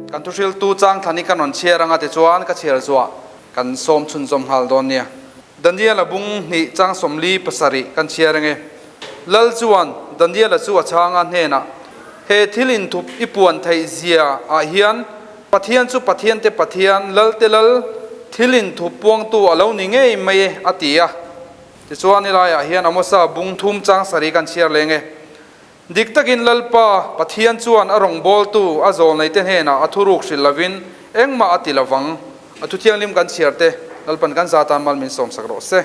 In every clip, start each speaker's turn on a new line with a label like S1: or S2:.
S1: Kan thuhriltu changthlan hi kan rawn chhiar anga tichuan ka chhiar zuah kan sawm chhunzawm nghal dawn nia. Daniel-a bung hnih chang 47 kan chhiar ange. Lal chuan Daniel-a chu a chhanga hnenah, He thil inthup i puan theih zia ah hian Pathian chu Pathiante Pathian, Lalte Lal, thil inthup puangtu a lo ni ngei mai e, a ti a. Tichuan he laiah hian Amosa bung thum chang sarih kan chhiar leng e. Dik takin Lalpa Pathian chuan a rawngbawltu a zawlneite hnenah a thuruk hrilh lovin engmah a ti lovang. A thu thianghlim kan chhiar te Lalpan kan za tan mal min sawmsak rawh se.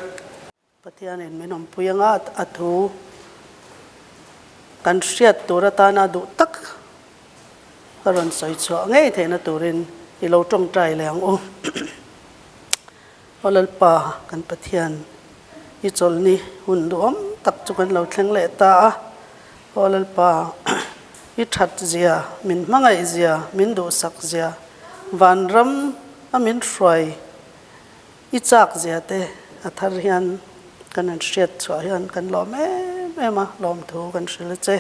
S2: Pathianin min awmpui anga a thu kan hriat tur atana duh tak ka rawn sawi chhuah ngei theihna turin i lo tawngtai leh ang u. Aw Lalpa kan Pathian, i chawlhni hun duhawm tak chu kan lo thleng leh ta a. Aw Lalpa, i that zia, min hmangaih zia, min duhsak zia, vanram a min hruai I chak zia te a thar hian kan han hriat chhuah hian kan lawm em em a, lawmthu kan hrilh a che.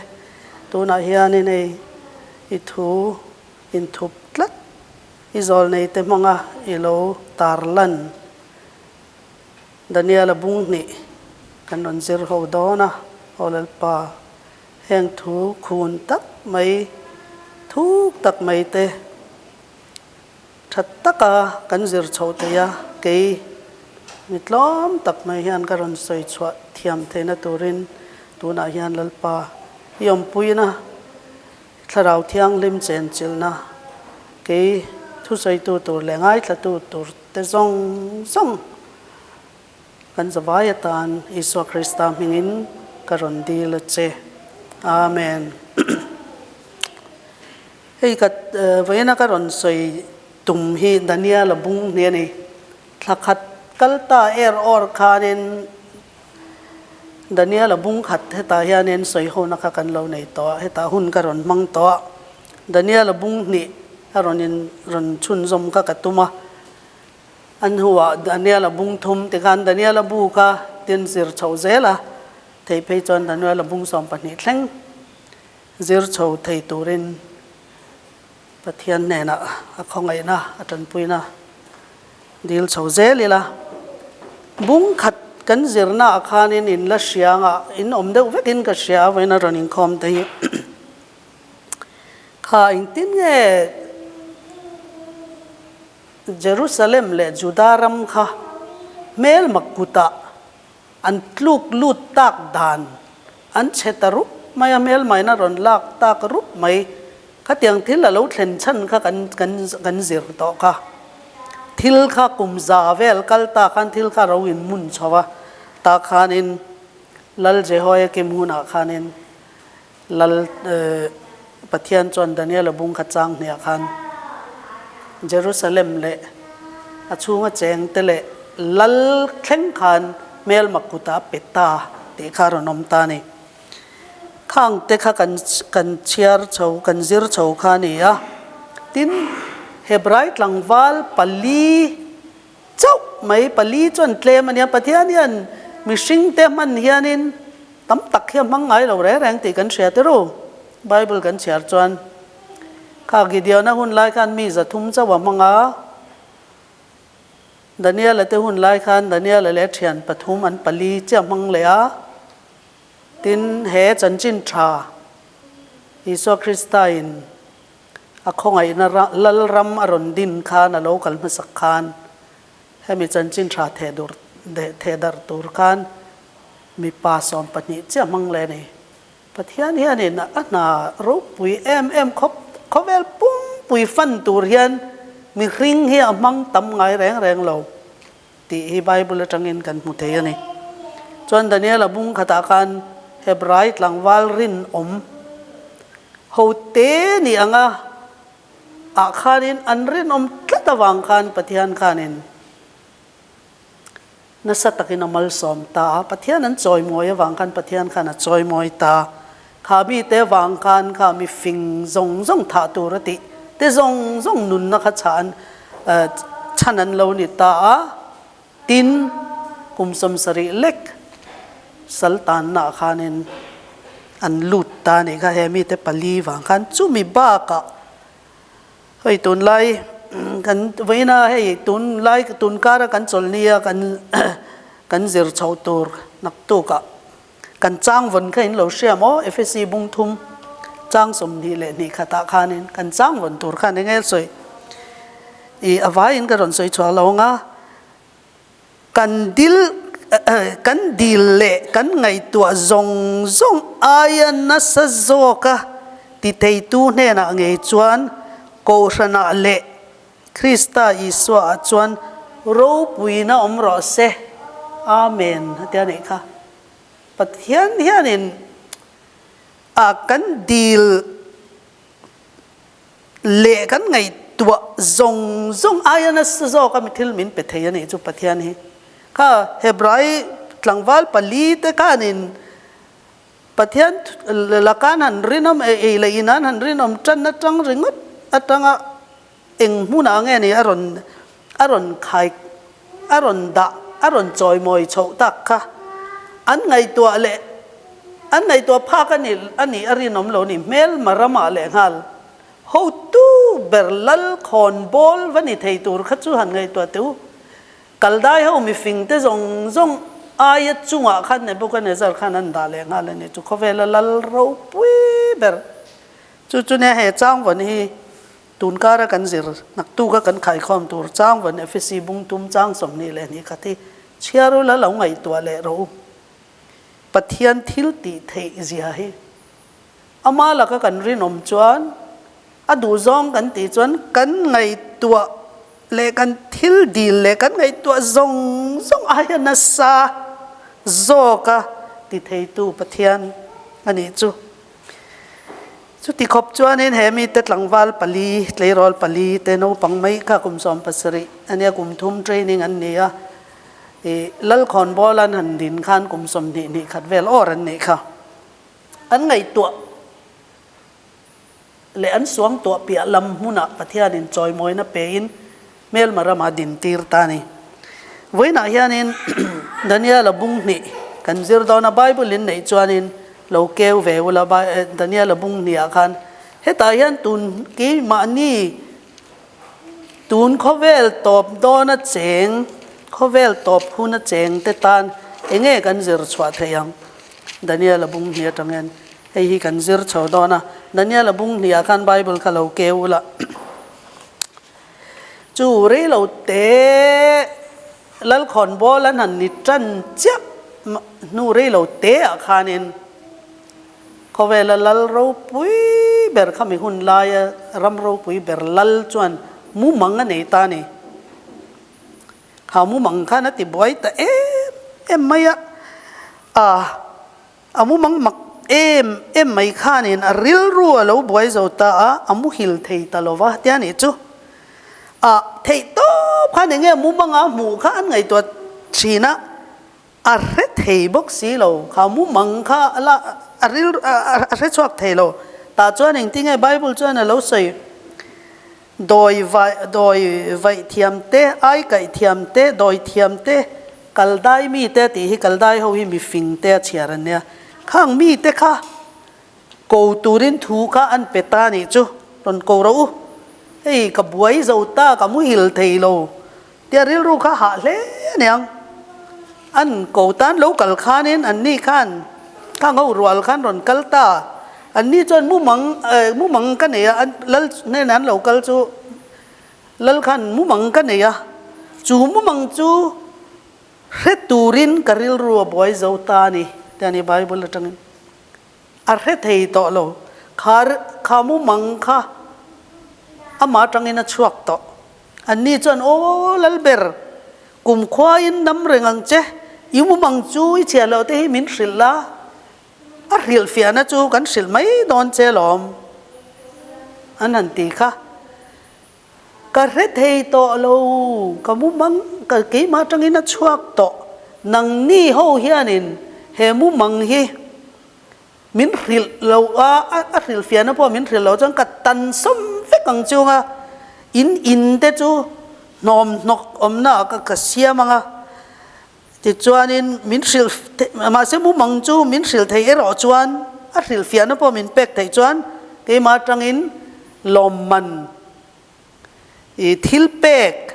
S2: Tunah hianin hei i thu inthup tlat, i zawlnei te hmanga i lo tarlan Daniel-a bung hnih kan rawn zir ho dawn a, Aw Lalpa, heng thu khun tak mai, thuk tak mai te, Tha taka kan zir chhoh theih a, kei mi tlawm tak mai hian ka rawn sawi chhuah thiam theihna turin tunah hian Lalpa i awmpuina, Thlarau Thianghlim chenchilhna, kei thusawitu tur leh ngaithlatu tur te zawng zawng kan zavai atan Isua Krista hmingin ka rawn dil a che. Amen. Hei ka vawiina ka rawn sawi tum hi Daniel-a bung hni a ni. Thla khat kal ta er awr khanin Daniel-a bung khat hetah hianin sawi hona kha kan lo nei tawh a, hetah hun ka rawn hmang tawh a. Daniel-a bung hnih a rawn in rawn chhunzawm kha ka tum a. A hnuah Daniel-a bung thum tikhan Daniel-a bu kha tin zir chhoh zel a, theih phei chuan Daniel-a bung 12 thleng. Zir chho thei turin Pathian hnenah a khawngaihna, a tanpuina dil chho zel ila. Bung khat kan zirnaah khanin in la hria anga in awm deuh vekin ka hria a, vawiin a rawn inkhawm te hi kha engtin nge Jerusalem leh Juda ram kha hmelma kutah An tluk lut tak dan an chhe ta rup mai a, hmelmaina rawn lak tak rup mai. Khatiang thil a lo thlen chhan kha kan kan kan zir tawh kha. Thil kha kum za vel kal ta khan thil kha ro in mun chho a, tah khanin Lal Jehoiakim hunah khanin Lal Pathian chuan Daniel-a bung kha chang hniah khan Jerusalem leh a chhunga chengte leh lal thleng khan hmelma kutah a pe ta tih kha a rawn awm ta a ni. Khangte kha kan kan chhiar chho, kan zir chho kha a ni a. Tin, Hebrai tlangval pali chauh mai, pali chuan tlem a nia, Pathian hian mihringte hman hianin Tam tak hi a hmang ngai lo reng reng tih kan hria te ru. Bible kan chhiar chuan kha Gideona hun lai khan mi 300 chauh a hmang a, Daniela te hun lai khan Daniela leh thian pathum an pali chiah hmang leh a. Tin, he chanchin tha Isua Krista in a khawngaihna Lalram a rawn din khan a lo kal hmasak khan hemi chanchin tha theh dur theh darh tur khan Mipa 12 chiah hmang leh a ni. Pathian hianin a hna ropui em em khawp khawvel pumpui fan tur hian mihring hi a hmang tam ngai reng reng lo tih hi Bible atangin kan hmu thei a ni. Chuan Daniel-a bung khatah khan Hebrai tlangval rinawm ho te ni anga ah khanin an rinawm tlat avang khan Pathian khanin Nasa takin a malsawm ta a, Pathian an chawimawi avang khan Pathian khan a chawimawi ta. Kha mite avang khan kha mi fing zawng zawng thah tur a tih te zawng zawng nunna kha chhah an chhan an lo ni ta a, tin kum 70 lek sal tanna ah khanin an lut ta a nih kha he mite pali vang khan chumi bakah. Hei tunlai kan vawiina hei tunlai tunkara kan chawlhnia kan kan zir chhoh tur naktukah kan changvawn kha in lo hria maw Efesi bung thum chang 22 khatah khanin kan changvawn tur khan eng nge sawi ih a vaiin ka rawn sawi chhuak lo ang a. Kan dil kan dil leh kan ngaihtuah zawng zawng aia nasa zawka ti theitu hnenah ngei chuan Kohhranah leh Krista Isuaah chuan ropuina awm rawh se. Amen a tia nih kha. Pathian hianin a kan dil leh kan ngaihtuah zawng zawng aia nasa zawk a mi thil min pe thei a nih chu Pathian hi. Kha Hebrai tlangval palite khanin Pathian lakan han rinawm ei leh in an han rinawm tan atang ringawt atanga eng hmunah nge ni a rawn a rawn khai a rawn dah a rawn chawimawi chhoh tak kha an ngaihtuah leh an ngaihtuah phak a nih a nih a rinawm lo ni hmelma ramah leh nghal hotu ber lal khawn bawl va ni thei tur kha chu han ngaihtuah teh u kaldai ho mifing te zawng zawng aia chungah khan Nebuchadnezzar khan an dah leh nghal a ni chu khawvela lal ropui ber chu chu nia he changvawn hi Tunkara kan zir naktuka kan khaikhawm tur changvawn Efesi bungtum chang 22 khat hi chhiar ula lo ngaihtuah leh rawh u. Pathian thil tih theih zia hi ama laka kan rinawm chuan a duhzawng kan tih chuan kan ngaihtuah leh kan thil dil leh kan ngaihtuah zawng zawng aia nasa zawka ti theitu Pathian a nih chu. Chuti khawp chuanin he mite tlangval pali, tleirawl pali te naupang mai kha kum 70 a nia, kum thum training an ni a, ih Lalkhawnbawl an han din khan kum 20 hnih khat vel awr an nih kha. An ngaihtuah leh an suangtuah piah lam hmunah Pathianin chawimawina pein hmelma ramah din tir ta a ni. Vawiinah hianin Daniela bung hnih kan zir dawn a, Bible in neih chuanin lo keu ve ula Daniela bung hnihah khan hetah hian tun keimahni tun khawvel tawp dawna cheng, khawvel tawp huna cheng te tan enge kan zir chhuah theih ang? Daniela bung hnih atang hian hei hi kan zir chho dawn a, Daniela bung hnihah khan Bible kha lo keu ula. Chu rei lo te Lalkhawnbawl an han ni tan chiah hnu rei lo te ah khanin khawvela lal ropui ber khami hun laia ram ropui ber lal chuan mumang a nei ta a ni. Kha mumang khan a ti buai ta em em mai a, a. A mumang mak em em mai khanin a rilru a lo buai zo ta a, a muhil thei ta lo va tia nih chu. A theih tawp khan enge mumanga hmuh kha an ngaihtuah thin a, a hre thei bawk si lo. Kha mumang kha a la a rilru a hre chhuak thei lo. Tah chuan engtinge Bible chuan a lo sawi Dawi vai dawi vaih thiam te, ai kaih thiam te, dawi thiam te, kal dai mi te tih hi kal dai ho hi mi fing te a chhiar an nia. Khang mi te kha ko turin thu kha an pe ta nih chu rawn ko rawh u. Hei ka buai zo ta ka muhil thei lo tia rilru kha hah hle aniang. An ko tan lo kal khanin an ni khan khang ho rual khan rawn kal ta. An ni chuan mumang mumang ka nei a, an lal hnenah an lo kal chu lal khan mumang ka nei a, chu mumang chu hre turin ka rilru a buai zo ta a ni tia ni Bible atangin a hre thei tawh lo. Kha kha mumang kha amah atangin a chhuak tawh. An ni chuan, Aw Lalber, kumkhuain dam reng ang che, i mumang chu i chhiah loh te hi min hrilh la, a hrilhfiahna chu kan hrilh mai dawn che lawm, an han ti kha. Ka hre thei tawh lo, ka mumang ka keimah atangin a chhuak tawh, nangni ho hianin he mumang hi Min hrilh lo a, a hrilhfiahna pawh min hrilh lo chuan ka tan sawm vek ang chung a, in in te chu hnawm hnawk awmna ah ka ka siam ang a, tichuanin min hrilh mahse mumang chu min hrilh thei erawh chuan a hrilhfiahna pawh min pek theih chuan keimah atangin lawmman. I thilpek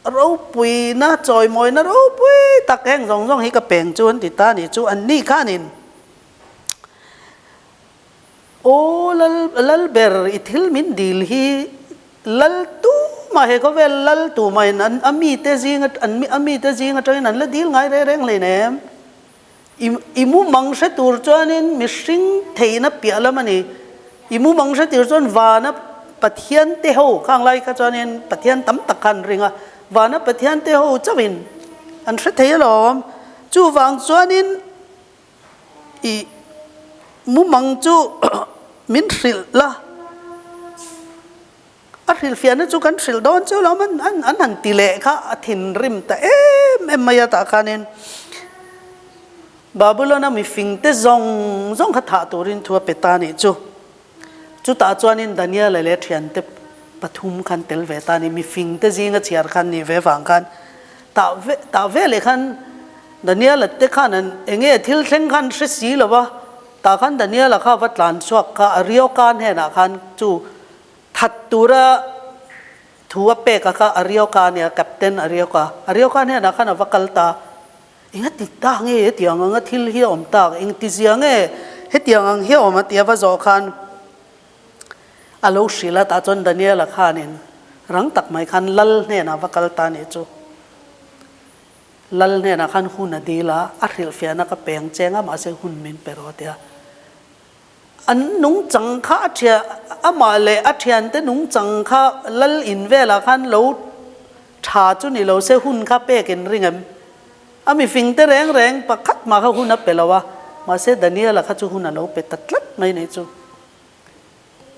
S2: ropuina, chawimawina ropui tak heng zawng zawng hi ka peng chu an ti ta a nih chu. Anni khanin, Aw Lal, Lalber, i thil min dil hi Lal tumah he khawvel Lal tumahin an a mite zing an a mite zing atangin an la dil ngai reng reng hleinem. I i mumang hre tur chuanin mihring theihna piah lam a ni. I mumang hre tur chuan vana Pathian te ho khang lai kha chuanin Pathian tam tak kha an ring a, vana Pathian te ho chauhin an hre thei alawm. Chuvang chuanin i mumang chu min hrilh la. A hrilhfiahna chu kan hrilh dawn chu lo an an an han ti leh kha a thinrim ta em em mai a tah khanin Babylon-a mifingte zawng zawng kha thah turin thu a pe ta nih chu. Chutah chuanin Daniel-a leh thiante pathum khan tel ve ta a ni. Mifingte zinga chhiar khan nih ve vang khan tah ve tah ve leh khan Daniel-a te khan an eng nge thil thleng khan hre si lo va, tah khan Daniel-a kha va tlan chhuak kha a Rioka hnenah khan chu That tura thu a pek a kha Arioka a nia, Captain Arioka. Arioka hnenah khan a va kal ta. Eng a ti ta nge hetiang anga thil hi a awm tak? Eng ti zia nge hetiang ang hi a awm a ti a va zawh khan a lo hrilh a, tah chuan Daniela khanin rang tak mai khan lal hnenah a va kal ta a nih chu. Lal hnenah khan hun a dil a, a hrilhfiahna ka peng cheng a, mahse hun min pe rawh a ti a. An nungchang kha a thian, amah leh a thiante nungchang kha lal in velah khan lo tha chu ni lo se hun kha pek in ring em? A mifing te reng reng pakhat mah kha hun a pe lo a, mahse Daniela kha chu hun a lo pe ta tlat mai nei chu.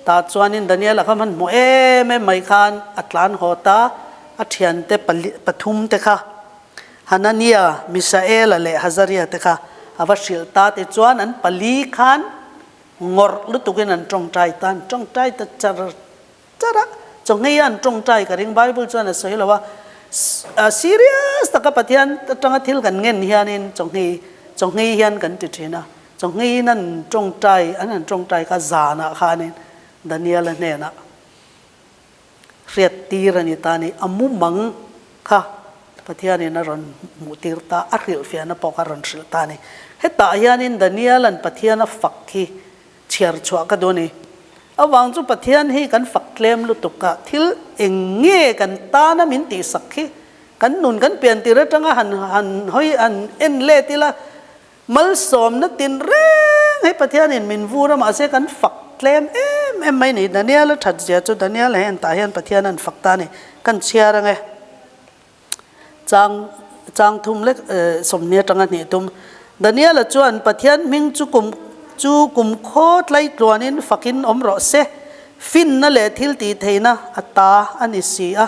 S2: Tah chuanin Daniela kha hmanhmawh em em mai khan a tlan haw ta, a thiante pali pathum te kha Hanania, Misaela leh Hazaria te kha a va hrilh ta tichuan an pali khan ngawrh lutukin an tawngtai ta, an tawngtai ta char char a, chawngheia an tawngtai ka ring Bible chuan a sawi lo a, serious taka Pathian atanga thil kan ngen hianin chawnghei chawnghei hian kan ti thin a, chawngheiin an tawngtai an han tawngtai kha zanah khanin Daniela hnenah Hriat tir a ni ta ni, a mumang kha Pathianin a rawn hmuh tir ta, a hrilhfiahna pawh kha a rawn hrilh ta a ni. Hetah hianin Daniela'n Pathian a fak hi chhiar chhuah ka duh a ni. Avang chu Pathian hi kan fak tlem lutuk a, thil eng nge kan tana min tihsak hi kan nun kan pian tir atanga han han hawi han en let ila, Malsawmna tin reng hei Pathianin min vur a, mahse kan fak tlem em em mai ni. Daniel a that zia chu Daniel he entah hian Pathian an fak ta a ni. Kan chhiar ange. Chang chang thum lek sawmhnih atanga hnih tum. Daniel-a chuan Pathian hming chu kum chu kum khaw tlai tluanin fakin awm rawh se. Finna leh thil tih theihna a ta a ni si a.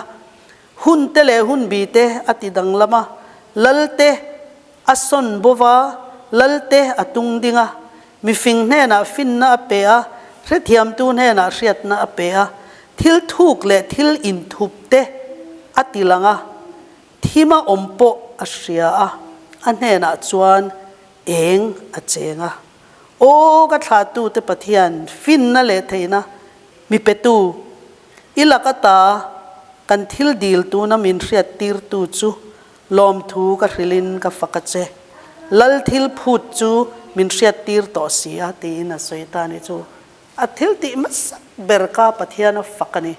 S2: Hun te leh hun bi te a ti danglam a, lal te A sawn bo va, Lalte a tung ding a, mifing hnenah finna a pe a, hrethiamtu hnenah hriatna a pe a, thil thuk leh thil inthup te a ti lang a, thima awm pawh a hria a, a hnenah chuan eng a cheng a. Aw ka thlahtute Pathian, finna leh theihna mi petu, i lak ata kan thil dil tuna min hriattirtu chu Lawmthu ka hrilhin ka fak a che. Lal thil phut chu min hriattir tawh si a, tiin a sawi ta a ni chu. A thil tih hmasak ber kha Pathian a fak a ni.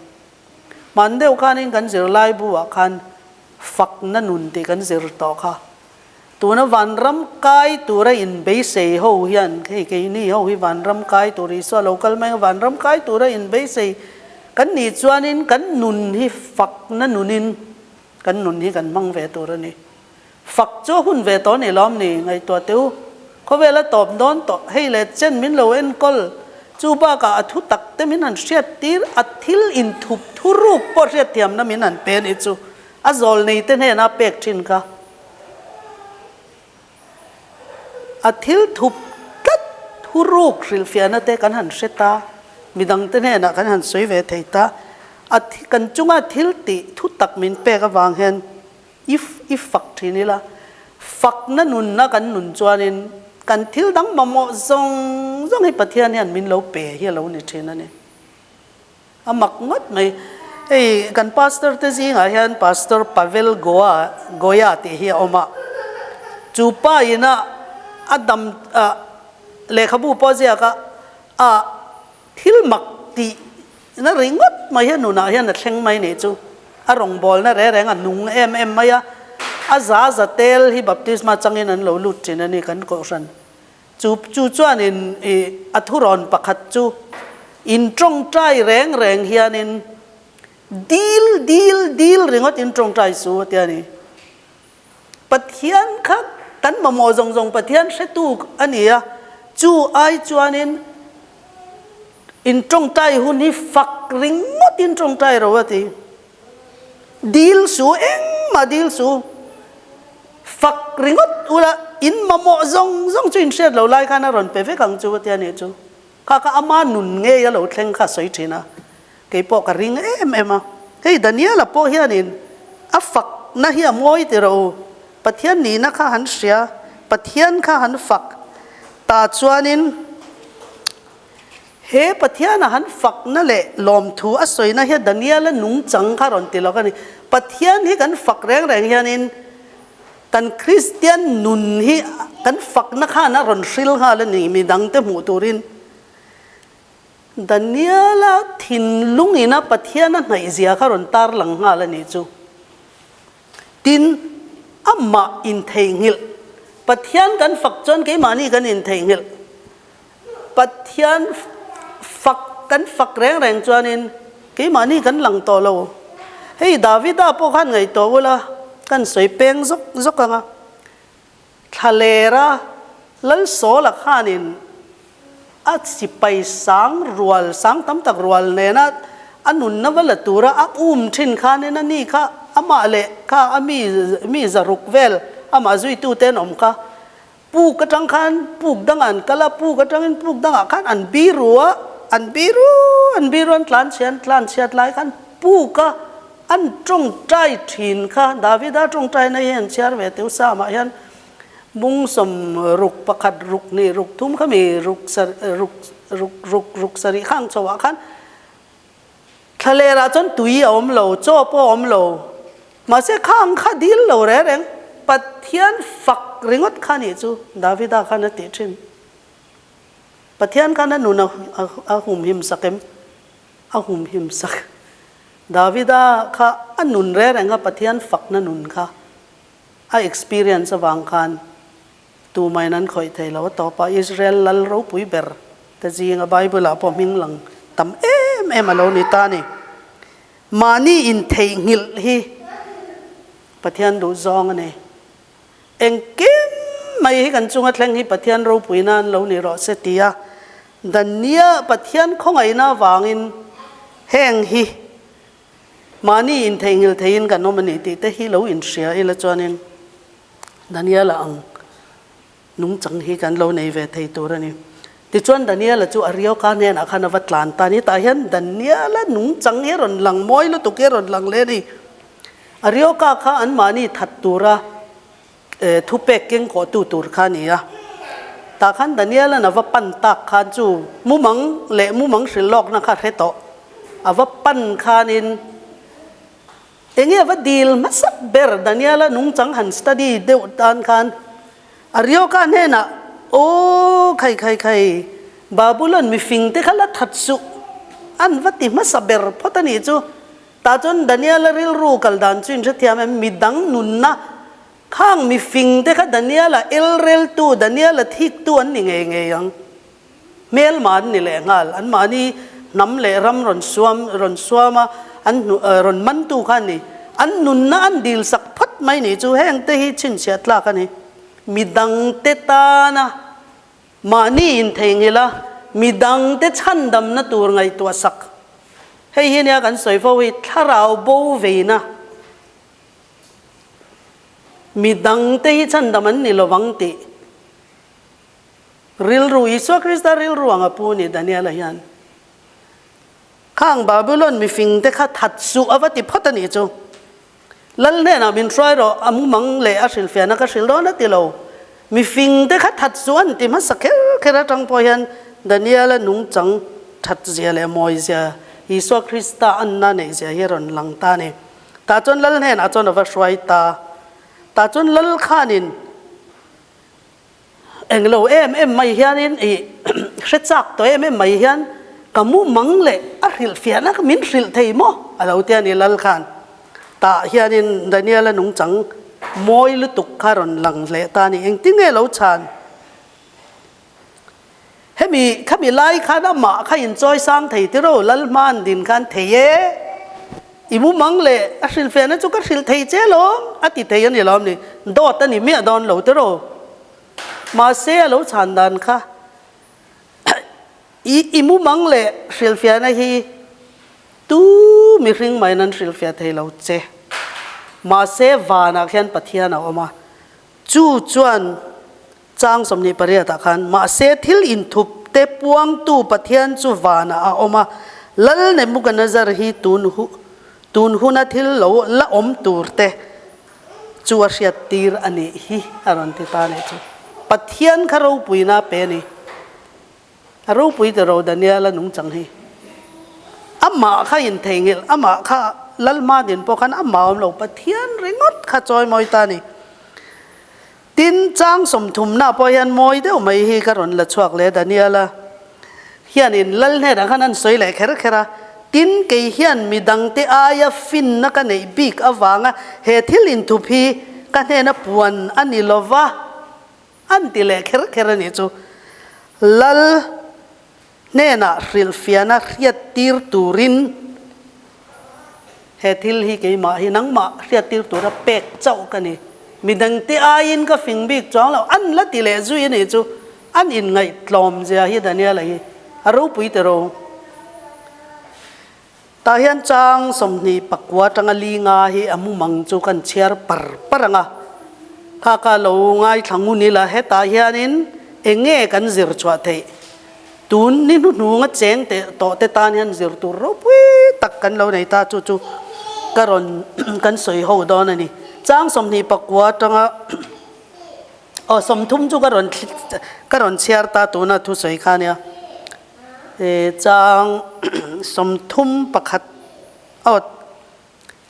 S2: Hman deuh khanin kan zirlai bu-ah khan fakna nun tih kan zir tawh kha. Tuna vanram kai tura inbeisei ho hian, hei keini ho hi vanram kai tur Isua lo kal mai ang, vanram kai tura inbeisei kan nih chuanin kan nun hi fakna nunin Kan nun hi kan hmang ve tur a ni. Fak chu a hun ve tawh a ni lawm ni? Ngaihtuah teh u. Khawvel a tawp dawn tawh. Hei leh chen min lo enkawl. Chu bakah a thu tak te min han hriat tir, a thil inthup thu ruk pawh hriatthiamna min han pe a nih chu. A zawl nei te hnenah a pek thin kha. A thil thup tlat thu ruk hrilhfiahna te kan han hre ta, midang te hnenah kan han sawi ve thei ta. A kan chunga thil tih thu tak min pek avang hian i i fak thin ila, fakna nunna kan nun chuanin kan thil dang mamawh zawng zawng hi Pathian hian min lo pe hi a lo ni thin a ni. A mak ngawt mai. Hei kan pastor te zingah hian Pastor Pavel Goa Goya tih hi a awm a, chu pa ina a dam ah lehkhabu pawh a ziak a, a thil mak tih na ringawt mai hian nunah hian a thleng mai nih chu. A rawngbawlna reng reng a nung em em mai a, a za za tel hi baptisma changin an lo lut thin a ni kan kohhran. Chu chu chuanin i a thurawn pakhat chu in tawngtai reng reng hianin dil dil dil ringawt in tawngtai su a ti a ni. Pathian kha kan mamawh zawng zawng Pathian hretu a ni a, chu ai chuanin in tawngtai hun hi fak ringawt in tawngtai ro a ti. Dil su engmah dil su. Fak ringawt ula in mamawh zawng zawng chu in hriat lo lai khan a rawn pe vek ang chu ka ti a nih chu. Kha kha ama nun ngei a lo thleng kha a sawi thin a, kei pawh ka ring em em a. Hei Daniela pawh hianin a fakna hi a mawi ti rawh u, Pathian nihna kha han hria, Pathian kha han fak ta chuanin He Pathiana han fakna leh lawmthu a sawina hian Daniela nungchang kha rawn ti lawk a ni. Pathian hi kan fak reng reng hianin kan Kristian nun hi kan fakna khan a rawn hril nghal a ni midangte hmuh turin. Daniela thinlungina Pathian a hnaihzia kha rawn tarlang nghal a nih chu. Tin, amah intheihnghilh. Pathian kan fak chuan keimahni kan intheihnghilh. Pathian fak kan fak reng reng chuanin keimahni kan lang tawh lo. Hei Davida pawh khan ngaihtuah ula kan sawi peng zawk zawk ang a. Thlalera Lalsawla khanin a sipai sang rual sang tam tak rual nena a nunna va la tura a um thin khanin a ni kha amah leh kha a mi mi zaruk vel amah zuitute an awm kha. Puk atang khan puk dangah an kal a, puk atangin puk dangah khan an biru a, an biru an biru an tlan chhia an tlan chhiat lai khan puk a an tawngtai thin kha Davida tawngtaina hi an chhiar ve teu Psalm ah hian bung sawm ruk pakhat ruk hnih ruk thum khami ruk ruk ruk ruk ruk sarih khang chho ah khan Thlaler ah chuan tui a awm lo, chaw pawh a awm lo. Mahse khang kha dil lo reng reng, Pathian fak ringawt kha nih chu Davida khan a tih thin. Pathian khan a nun a humhim sak em? A humhim sak. Davida kha a nun reng reng a Pathian fakna nun kha a experience avang khan Tumain an khawih thei lo a tawp a, Israel lal ropui ber te zinga Bible ah pawh hming lang tam em em a lo ni ta a ni. Mahni intheihnghilh hi Pathian duh zawng a ni. Engkim mai hi kan chunga thleng hi Pathian ropui nan lo ni rawh se tia Dania Pathian khawngaihna avangin heng hi mahni intheihnghilh theiin kan awm a ni tih te hi lo inhria ila chuanin Daniela ang nungchang hi kan lo nei ve thei tur a ni. Tichuan Daniela chu Arioka hnenah khan a va tlan ta a ni. Tah hian Daniela nungchang hi a rawn lang mawi lutuk hi a rawn lang leh a ni. Arioka kha anmahni that tura thupek keng kawhtu tur kha a ni a. Tah khan Daniela'n a va pan tak khan chu mumang leh mumang hrilh lawkna kha a hre tawh. A va pan khanin Enge a va dil hmasak ber Daniela nungchang han study deuh tan khan Arioka hnenah, Aw khai khai khai, Babulon mifing te kha la that suh, an va ti hmasa ber phawt a nih chu. Tah chuan Daniela rilru kal dan chu inhrethiam em, midang nunna khang mifing te kha Daniela elreltu, Daniela thiktu an ni ngei ngei ang. Hmelma an ni leh nghal, anmahni hnam leh ram rawn suam rawn suam a, an hnu rawn mantu kha a ni. An nunna an dil sak phawt mai nih chu heng te hi chhinchhiah tlak a ni. Midangte tana mahni intheihnghilh a, midangte chhandamna tur ngaihtuah sak. Hei hi nia kan sawi fo hi thlarau bo veina. Midangte hi chhandam an ni lovang tih. Rilru, Isua Krista rilru ang a pu ni Daniela hian khang Babylon mifing te kha that suh a va ti phawt a nih chu. Lal hnenah min hruai rawh, a mumang leh a hrilhfiahna ka hrilh dawn a ti lo. Mifing te kha that suh an ti hmasa kher kher atang pawh hian Daniela nungchang that zia leh mawi zia. Isua Krista anna neihzia hi a rawn lang ta a ni. Tah chuan Lal hnenah chuan a va hruai ta. Tah chuan Lal khanin englo em em mai hianin ih hre chak tawh em em mai hian ka mu mang leh a hrilhfiahna kha min hrilh thei maw a lo ti a ni Lal khan. Tah hianin Daniel-a nungchang mawi lutuk kha rawn lang leh ta a ni. Engtin nge lo chhan? Hemi khami lai khan amah kha inchawi sang thei tiraw Lal hma an din khan thei e, i mumang leh a hrilhfiahna chu ka hrilh thei che lawm a ti thei a ni lawm ni, dawt a ni miah dawn lo tiraw. Mahse a lo chhan dan kha i i mumang leh hrilhfiahna hi tu mihring mahin an hrilhfiah thei lo che. Mahse vanah khian Pathian a awm a, chu chuan Chang 28 ah khan, Mahse thil inthup te puangtu Pathian chu vanah a awm a, Lal Nebuchadnezzar hi tun tun huna thil lo la awm tur te chu a hriat tir a nih hi a rawn ti ta nih chu. Pathian kha ropuina a pe a ni. A ropui ta ro Daniel a nungchang hi. Amah kha intheihnghilh, amah kha Lal hma din pawh khan amah awm lo, Pathian ringawt kha chawimawi ta a ni. Tin, chang sawmthumna pawh hian mawi deuh mai hi ka rawn la chhuak leh Daniela hianin lal hnenah khan an sawi leh kher kher a, Tin, kei hian midangte aia finna ka neih bik avanga he thil inthup hi ka hnena puan a ni lo va, an ti leh kher kher a nih chu. Lal hnenah hrilhfiahna hriattir turin he thil hi keimah hi nangmah hriattir tura pek chauh ka ni. Midangte aiin ka fing bik chuang lo, an la ti leh zui a nih chu. An inngaihtlawm zia hi Daniela hi a ropui teh ro. Tah hian chang 29 atanga li nga hi a mumang chu kan chhiar par par ang a, kha ka lo ngaithla ngun ila hetah hianin eng nge kan zir chhuah theih? Tun ni hnuhnunga cheng teh tawh te tan hian zir tur ropui tak kan lo nei ta, chu chu ka rawn kan sawi ho dawn a ni. Chang 29 atanga aw 30 chu ka rawn ka rawn chhiar ta tuna thusawi kha nia. Chang 31 aw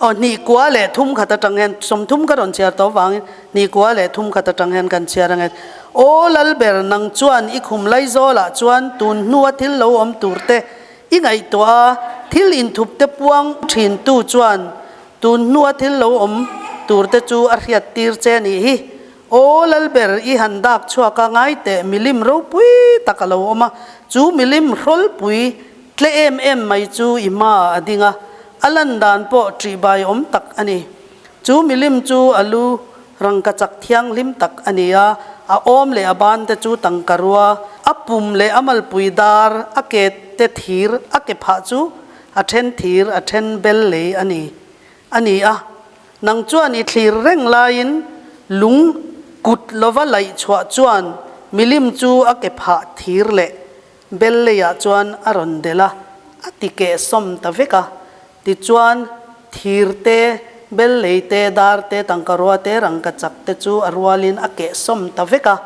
S2: aw hnih kua leh thum khat atang hian 30 ka rawn chhiar tawh avangin hnih kua leh thum khat atang hian kan chhiar ange. Aw Lalber nang chuan i khum Laizawlah chuan tun hnua thil lo awm tur te i ngaihtuah a, thil inthup te puang thin tu chuan tun hnua thil lo awm tur te chu a hriat tir che a nih hi. Aw Lalber, i han dak chhuak a, ngai teh, milim ropui tak a lo awm a, chu milim hrawlpui tle em em mai chu i hmaah a ding a, a lan dan pawh ṭihbai awm tak a ni. Chu milim chu a lu rangkachak thianghlim tak a ni a, a awm leh a ban te chu tangka rua, a pum leh a malpui dar, a ke te thir, a ke phah chu a then thir, a then bel lei a ni. A ni a, nang chuan i thlir reng laiin lung kut lova laih chhuah chuan milim chu a ke phah thir leh bel leiah chuan a rawn delh a, a ti keh sawm ta vek a. Tichuan, thir te, bel lei te, dar te, tangka rua te, rangka chak te chu a rualin a keh sawm ta vek a.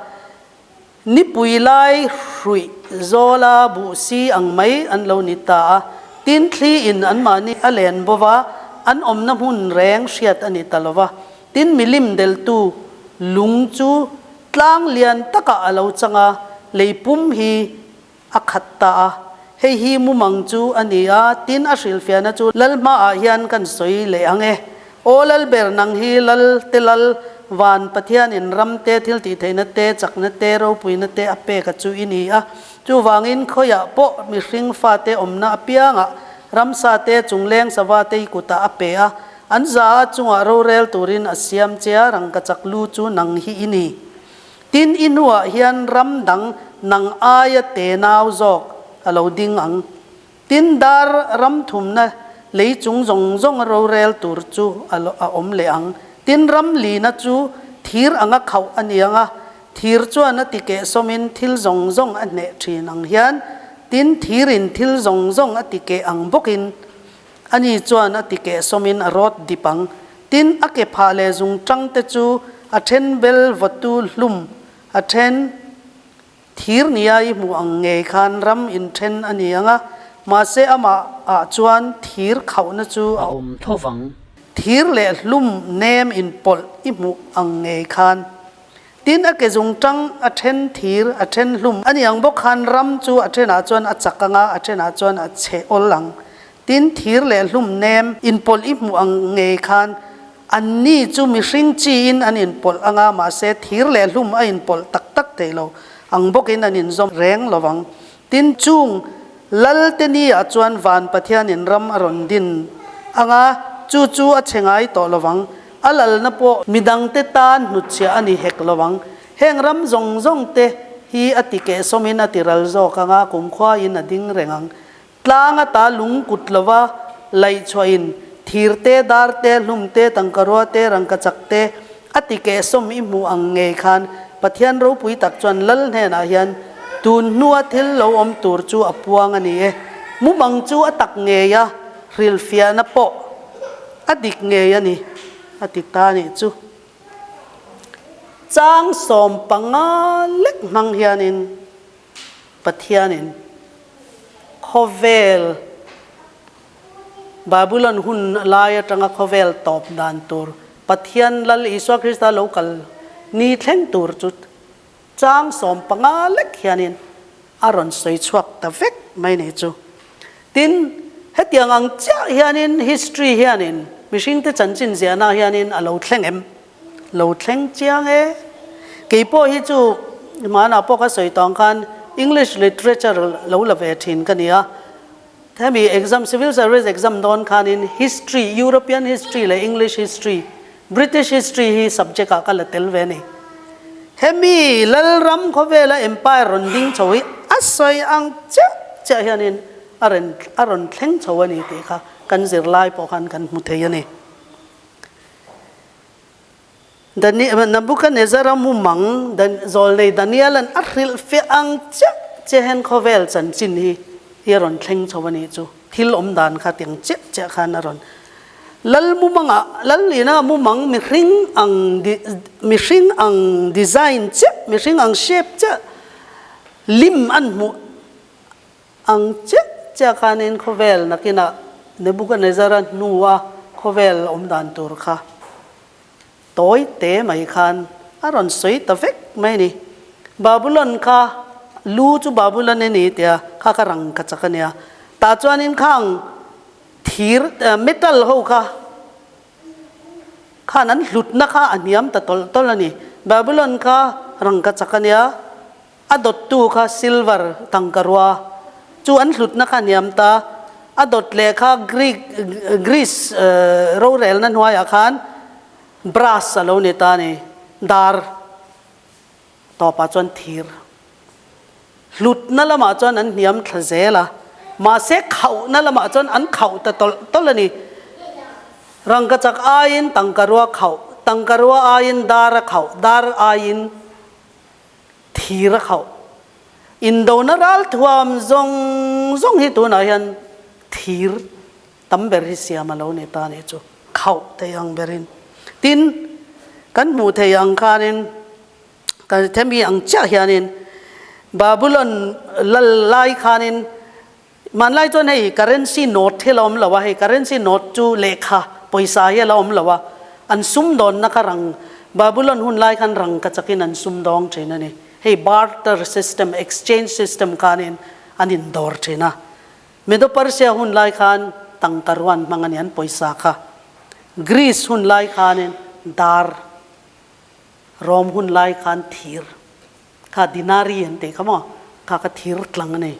S2: Nipui lai hruih zawla buh si ang mai an lo ni ta a, tin thli in anmahni a len bo va, an awmna hmun reng hriat a ni ta lo va. Tin milim deltu lung chu tlang lian takah a lo chang a, lei pum hi a khat ta a. Hei hi mumang chu a ni a, tin a hrilhfiahna chu Lal hmaah hian kan sawi leh ang e. Aw Lalber, nang hi Lal te Lal, van Pathianin ram te, thil tihtheihna te, chakna te, ropuina te a pek a chu i ni a. Chuvangin khawiah pawh mihring fate awmna apiangah ramsa te, chungleng sava te i kutah a pe a, an za a chungah rorel turin a siam che a, rangkachak lu chu nang hi i ni. Tin, i hnuah hian ram dang nang aia te nau zawk a lo ding ang. Tin, dar ram thumna lei chung zawng zawng a rorel tur chu a a awm leh ang. Tin, ram lina chu thir anga khauh a ni ang a, thir chuan a ti kehsawmin thil zawng zawng a hneh thin ang hian, tin, thirin thil zawng zawng a ti keh ang bawkin ani chuan a ti kehsawmin a rawt dip ang. Tin, a ke phah leh zung tang te chu a then bel vawtu hlum, a then thir nia i hmuh ang ngei khan ram in then a ni ang a. Mahse amah ah chuan thir khauhna chu
S3: a awm tho vang.
S2: Thir leh hlum nem inpawlh i hmuh ang ngei khan. Tin, a ke zung tang a then thir, a then hlum a ni ang bawk khan ram chu a thenah chuan a chak ang a, a thenah chuan a chhe awl ang. Tin, thir leh hlum nem inpawlh i hmuh ang ngei khan anni chu mihring chiin an inpawlh ang a, mahse thir leh hlum a inpawlh tak tak thei lo ang bawkin an inzawm reng lo vang. Tin, chung Lalte ni ah chuan van Pathianin ram a rawn din ang a, chu chu a chhe ngai tawh lo vang. A lalna pawh midangte tan hnutchhiah a ni hek lo ang. Heng ram zawng zawng te hi a ti kehsawmin a ti ral zawk ang a, kumkhuain a ding reng ang. Tlang ata lung kut lova laihchhuahin thir te, dar te, hlum te, tangkarua te, rangkachak te a ti kehsawm i hmuh ang ngei khan Pathian ropui tak chuan lal hnenah hian tun hnua thil lo awm tur chu a puang a ni e. Mumang chu a tak ngei a, hrilhfiahna pawh A dik ngei a ni, a ti ta nih chu. Chang 15 lek hmang hianin Pathianin khawvel, Babylon hun lai atanga khawvel tawp dan tur, Pathian Lal Isua Krista lo kal ni thleng tur chu Chang 15 lek hianin a rawn sawi chhuak ta vek mai ni chu. Tin, hetiang ang chiah hianin history hianin mihringte chanchin ziahna hianin a lo thleng em? Lo thleng chiang e. Kei pawh hi chu hmanah pawh ka sawi tawng khan English literature lo la ve thin ka ni a. Hemi exam, civil service exam dawn khanin history, European history leh English history, British history hi subject ah ka la tel ve a ni. Hemi Lalram khawvela empire rawn ding chho hi a sawi ang chiah chiah hianin a rawn a rawn thleng chho a ni tih kha kan zirlai pawh khan kan hmu thei a ni. Nebuchadnezzar-a mumang zawlnei Daniel-a'n a hrilhfiah ang chiah chiah hian khawvel chanchin hi hi a rawn thleng chho a nih chu. Thil awm dan kha tiang chiah chiah khan a rawn Lal mumangah, Lal ina mumang mihring ang mihring ang design chiah, mihring ang shape chiah lim an hmuh ang chiah chiah khanin khawvel nakinah Nebuchadnezzar-a hnua khawvel awm dan tur kha Tawi te mai khan a rawn sawi ta vek mai a ni. Babulon kha lu chu Babulon a ni tia kha ka rang ka chak a nia. Tah chuanin khang thir metal ho kha khan an hlutna kha a hniam ta tawlh tawlh a ni. Babulon kha rang ka chak a nia, a dawttu kha silver tangka rua chu an hlutna kha hniam ta. A dawt leh kha Greek Greece rorelna hnuaiah khan brass a lo ni ta a ni. Dar tawpah chuan thir hlutna lamah chuan an hniam thla zel a, mahse khauhna lamah chuan an khauh ta tawlh tawlh a ni. Rangkachak aiin tangka rua khauh, tangka rua aiin dar a khauh, dar aiin Thir a khauh. Indona ral thuam zawng zawng hi tunah hian thir tam ber hi siam a lo ni ta nih chu. Khauh thei ang berin. Tin, kan hmuh thei ang khanin, kan themi ang chiah hianin Babulon lal lai khanin hmanlai chuan hei currency note hi a la awm lo a, hei currency note chu lehkha pawisa hi a la awm lo a, an sumdawnna kha rang Babulon hun lai khan rang ka chakin an sumdawng thin a ni. Hei barter system, exchange system khanin an indawr thin a. Medo-Persia hun lai khan tangka ruan hmang a ni an pawisa kha. Greece hun lai khanin dar, Rome hun lai khan thir. Kha dinari an tih kha maw? Kha kha thir tlang a ni.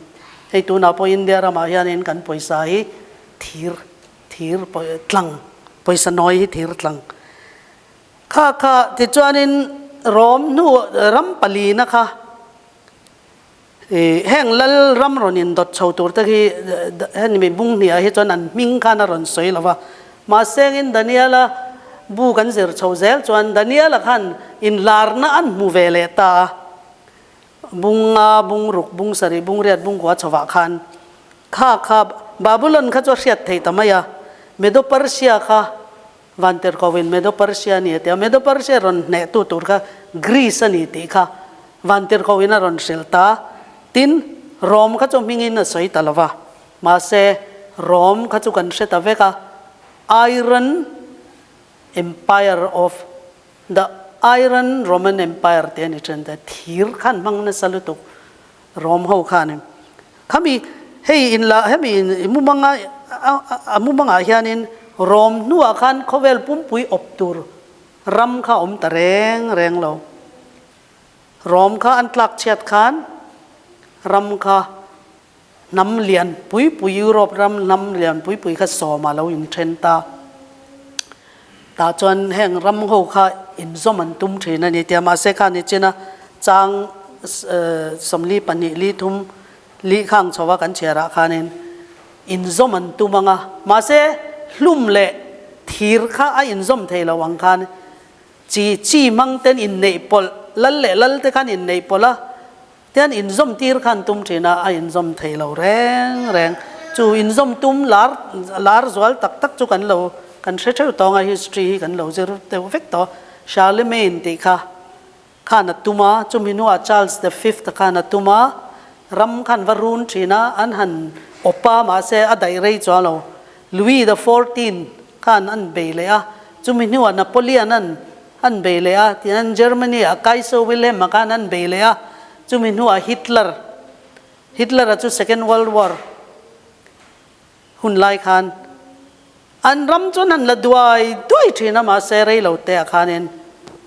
S2: Hei tunah pawh India ramah hianin kan pawisa hi thir, thir tlang, pawisa nawi hi thir tlang. Kha kha tichuanin Rom hnu ram palina kha ih heng lal ram rawn indawt chho tur te hi hemi bung hniah hi chuan an hming khan a rawn sawi lo va. Mahsengin Daniela bu kan zir chho zel chuan Daniela khan inlarna an hmu ve leh ta a, bung nga, bung ruk, bung sarih, bung riat, bung kua chhovah khan kha kha Babulon kha chu a hriat thei ta mai a, Medo-Persia kha Vantirhkohin Medo-Persia a ni a ti a, Medo-Persia rawn hnehtu tur kha Greece a ni tih kha Vantirhkohin a rawn hrilh ta, tin Rome kha chu hmingin a sawi ta lo va. Mahse, Rome kha chu kan hre ta vek a, Iron Empire of the Iron Roman Empire tih a ni then ta, thir khan hmang nasa lutuk Rome ho khanin. Khami hei in la hemi in i mumanga a mumangah hianin Rome hnuah khan khawvel pumpui awp tur ram kha awm ta reng reng lo. Rome kha an tlak chhiat khan ram kha hnam lian pui pui Europe ram hnam lian pui pui kha sawma lo inthen ta. Tah chuan heng ram ho kha inzawm an tum thin a ni tia mahse kha ni china chang 42 li thum li khang chho a kan chhiarah khanin inzawm an tum ang a mahse hlum leh thir kha a inzawm thei lo ang khan chi chi hmang ten inneih pawlh lal leh lal te khan inneih pawlh a Tian inzawm tir khan tum thin a, a inzawm thei lo reng reng. Chu inzawm tum lar lar zual tak tak chu kan lo kan hre theuh tawng a, history hi kan lo zir deuh vek tawh. Charlemagne tih kha khan a tum a, chumi hnuah Charles the Fifth khan a tum a, ram khan va run thin a, an han awp a, mahse a daih rei chuang lo. Louis the Fourteenth khan an bei leh a, chumi hnuah Napoleon an an bei leh a, tihian Germany ah Kaiser Wilhelm a khan an bei leh a, chumi hnuah Hitler, Hitler a chu Second World War hun lai khan an ram chuan an la duai duai thin a, mahse rei lo te ah khanin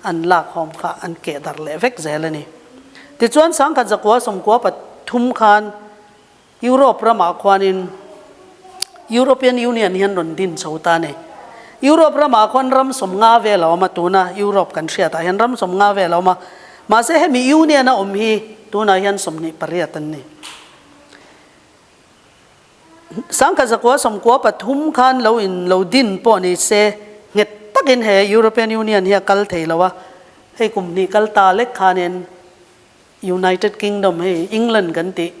S2: an lak hawm kha an keh darh leh vek zel a ni. Tichuan sangkhat zakua sawmkua pathum khan Europe ramah khuanin European Union hian rawn din chho ta a ni. Europe ramah khuan ram sawmnga vel a awm a, tuna Europe kan hriatah hian ram sawmnga vel a awm a. Mahse hemi Union a awm hi tunah hian 28 an ni. Sangkhat zakua sawmkua pathum khan lo in lo din pawh ni se nghet takin he European Union hi a kal thei lo a, hei kum hnih kal ta lek khanin United Kingdom hei England kan tih.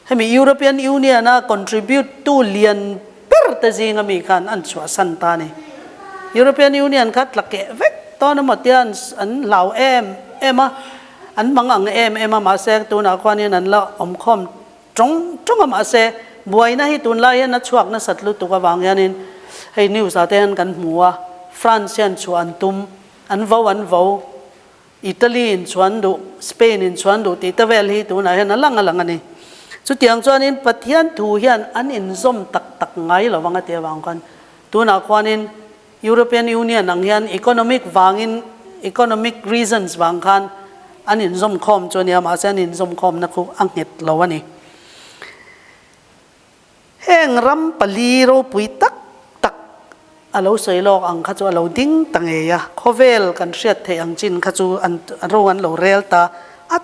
S2: Hemi European Union a contribute tu lian ber te zinga mi khan an chhuahsan ta a ni. European Union kha tla keh vek tawn emaw tia an hlau em em a, an mang ang em em a mahse tunah khuanin an la awmkhawm tawng tawng a mahse buaina hi tunlai hian a chhuak nasat lutuk avang hianin hei news ah te hian kan hmu a, France hian chhuah an tum, an vo an vo. Italy in chuan duh, Spain in chuan duh tih te vel hi tunah hian a lang a lang a ni. Chutiang chuanin Pathian thu hian an inzawm tak tak ngai lo vang a tih avang khan tunah khuanin European Union ang hian economic vangin economic reasons vang khan an inzawm khawm chu a nia mahse an inzawm khawmna khu a nghet lo a ni. Heng ram pali ropui tak tak a lo sawi lawk ang kha chu a lo ding ta ngei a, khawvel kan hriat theih ang chin kha chu an ro an lo rel ta. A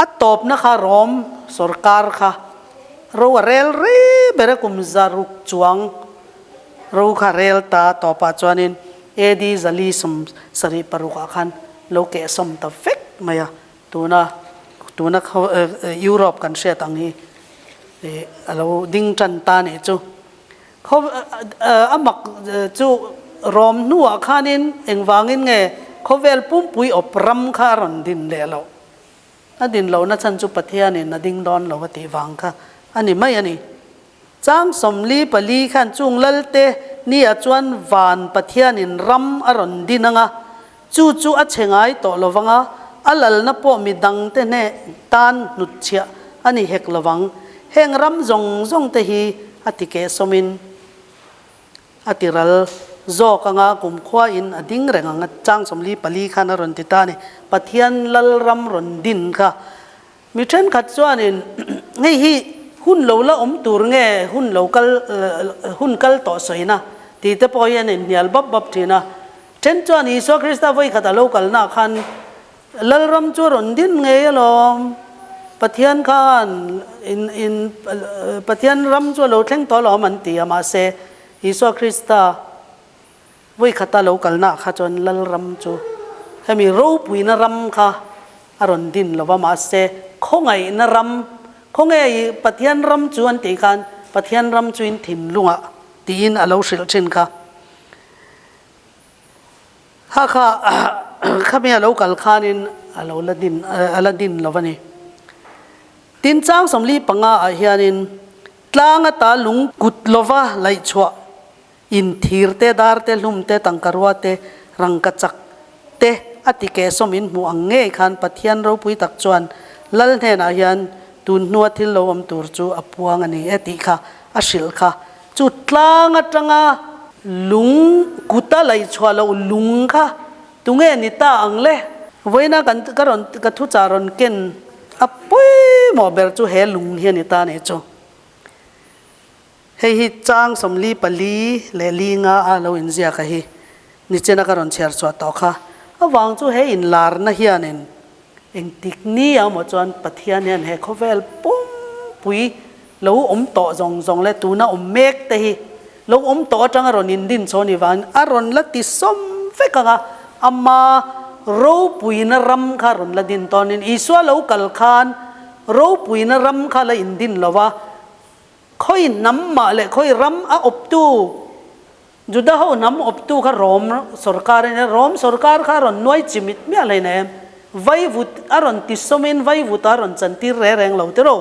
S2: a tawpna kha Rom sorkar kha ro a rel rei ber a, kum zaruk chuang ro kha rel ta tawpah chuanin AD zali sawm sarih parukah khan lo kehsawm ta vek mai a. Tuna tuna Europe kan hriat ang hi a lo ding tan ta nih chu. Khaw a mak chu Rom hnuah khanin engvangin nge khawvel pumpui awp ram kha a rawn din leh loh. A din lohna chhan chu Pathianin a ding dawn lo a tih vang kha a ni mai a ni. Chang 44 khan chung Lalte nia chuan van Pathianin ram a rawn din ang a, chu chu a chhe ngai tawh lo vang a, a lalna pawh mi dangte hneh tan hnutchhiah a ni hek lo vang. Heng ram zawng zawng te hi a ti kehsawmin a ti ral zawk ang a, kumkhua in a ding reng ang a, chang 44 khan a rawn ti ta a ni. Pathian lal ram rawn din kha Mi thenkhat chuanin, Hei hi hun lo la awm tur nge hun lo kal hun kal tawh sawina? tih te pawh hian inhnial bap bap thin a. Then chuan Isua Krista vawikhat a lo kalnaah khan Lalram chu a rawn din ngei alawm, Pathian khan in in Pathian ram chu a lo thleng tawh alawm an ti a, mahse Isua Krista Vawikhata lo kalnaah kha chuan Lalram chu hemi ropuina ram kha a rawn din lo va, mahse khawngaihna ram, khawnge i Pathian ram chu an tih khan Pathian ram chu in thinlungah tiin a lo hrilh thin kha. Kha kha khami a lo kal khanin a lo la din a la din lo va ni. Tin chang 45 ah hianin. Tlang ata lung kut lova laih chhuah in thir te, dar te, hlum te, tangkarua te, rangkachak te a ti kehsawm in hmuh ang ngei khan Pathian ropui tak chuan Lal hnenah hian tun hnua thil lo awm tur chu a puang a ni e tih kha a hrilh kha. Chu tlang atanga lung kuta laih chhuah loh lung kha tunge ni ta ang le? Vawiina kan ka rawn ka thuchah rawn ken a pawimawh ber chu he lung hi a ni ta nih chu. Hei hi chang 44 leh li nga a lo inziak a hi nichina ka rawn chhiar chhuah tawh kha. Avang chu he inlarna hianin engtik ni a maw chuan Pathian hian he khawvel pumpui lo awm tawh zawng zawng leh tuna awm mek te hi lo awm tawh atanga rawn indin chho ni vangin a rawn la ti sawm vek ang a, ama ropuina ram kha rawn la din tawnin Isua lo kal khan ropuina ram kha la indin lo va, Khawi hnam mah leh khawi ram a awptu, Juda ho hnam awptu kha Rom sorkar a nia, Rom sorkar kha a rawn nuai chimit miah hlei nei em? Vaivut a rawn tisawmin vaivut a rawn chantir reng reng lo tiraw?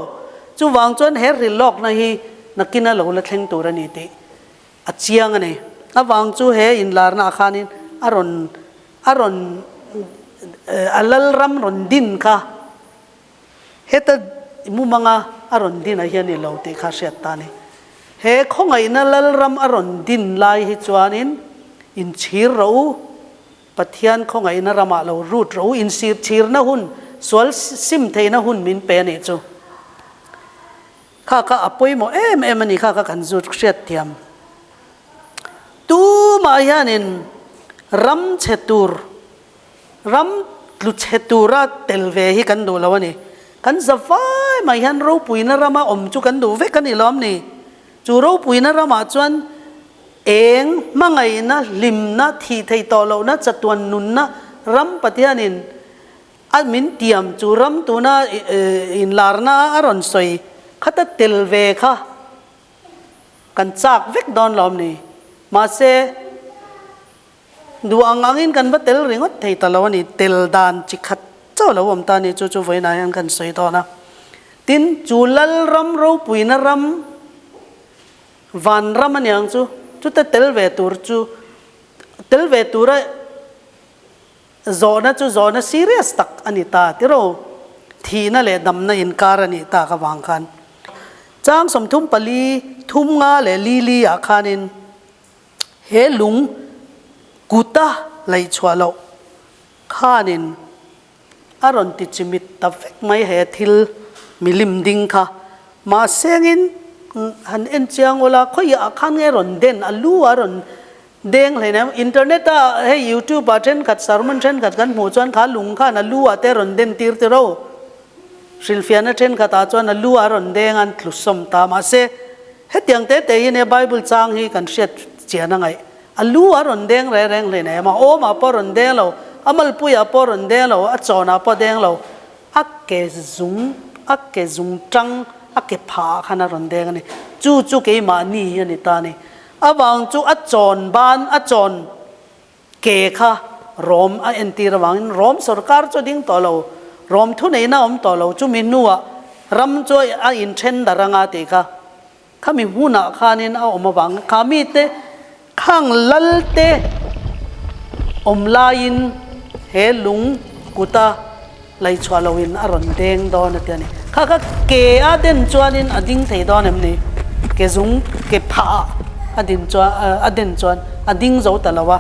S2: Chuvang chuan he rilawkna hi nakin a lo la thleng tur a ni tih a chiang a ni. Avang chu he inlarna ah khanin a rawn a rawn a lalram rawn din kha Heta mumanga a rawn din ah hian i lo tih kha hriat ta ni. He khawngaihna Lalram a rawn din lai hi chuanin inchhir rawh u, Pathian khawngaihna ramah lo rut rawh u, insir chhirna hun, sual sim theihna hun min pe a nih chu. Kha kha a pawimawh em em a ni kha kha kan zut hriat thiam. Tumah hianin ram chhe tur Ram tlu chhe tura tel ve hi kan duh lo a ni. Kan za vai mai hian ropuina rama awm chu kan duh vek a ni lawm ni? Chu ropuina ramah chuan eng hmangaihna, hlimna, thih theih tawh lohna, chatuan nunna ram Pathianin a min tiam chu ram tuna inlarna a rawn sawi khata tel ve kha kan chak vek dawn lawm ni? Mahse. Duh ang angin kan va tel ringawt thei ta lo a ni, tel dan chi khat chauh lo awm ta a ni, chu chu vawiinah hian kan sawi dawn a. Tin, chu Lalram ropuina ram, van ram a ni ang chu, chute tel ve tur chu, tel ve tura zawhna chu zawhna serious tak a ni ta tiraw, thihna leh damna inkar a nih tak avang khan. Chang 34, thum nga leh li li ah khanin, He lung kuta laih chhuah loh khanin a rawn ti chimit ta vek mai he thil milim ding kha. Mahsengin han en chiang ula khawiah khan nge rawn den a lu a rawn deng hlei nem. Internet a hei youtube ah thenkhat sermon thenkhat kan hmuh chuan kha lung khan a lu ah te rawn den tir ti ro. Hrilhfiahna thenkhat ah chuan a lu a rawn deng a an tlu sawm ta. Mahse Hetiang te te hi nia Bible chang hi kan hriat chian a ngaih. A lu a rawn deng reng reng hlei nei a, awmah pawh a rawn deng lo, a malpuiah pawh a rawn deng lo, a chawnah pawh a deng lo, a ke zung, a ke zung tang, a ke phah ah khan a rawn deng a ni. Chu chu keimahni hi a ni ta a ni. Avang chu a chawn ban, a chawn ke kha Rom a entir avangin Rom sorkar chu a ding tawh lo, Rom thuneihna a awm tawh lo, chumi hnuah ram chu a inthen darh anga tih kha khami hmunah khanin a awm avang kha mite khang lalte awm laiin he lung kuta laichhuah loin a rawn deng dawn a ti a ni. Kha kha ke a den chuanin a ding thei dawn em ni? Ke zung ke phah a din chuan a den chuan a ding zo ta lo a,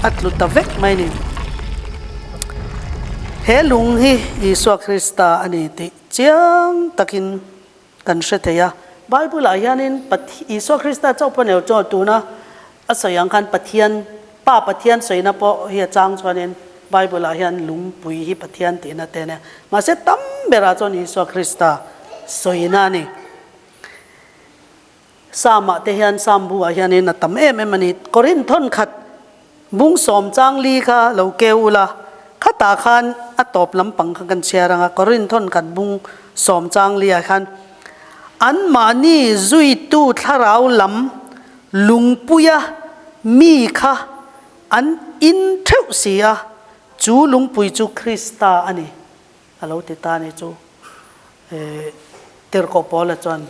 S2: a tlu ta vek mai a ni. He lung hi Isua Krista a ni tih chiang takin kan hre thei a. Bible ah hianin Isua Krista chauh pawh nilo chuan tuna a sawi ang khan Pathian, Pa Pathian sawina pawh hi a chang chuanin Bible ah hian lungpui hi Pathian tihna te ania. Mahse tam berah chuan Isua Krista sawina a ni. Psalm ah te hian Psalm bu ah hianin a tam em em a ni. Korinth thawnkhat bung sawm chang li kha lo keu ula, khatah khan a tawp lampang kha kan chhiar ang a, Korinth thawnkhat bung sawm chang li ah khan anmahni zuitu thlarau lam lungpuia mi kha an in theuh si a, chu lungpui chu Krista a ni a lo ti ta a ni chu. Tirhkoh Paula chuan.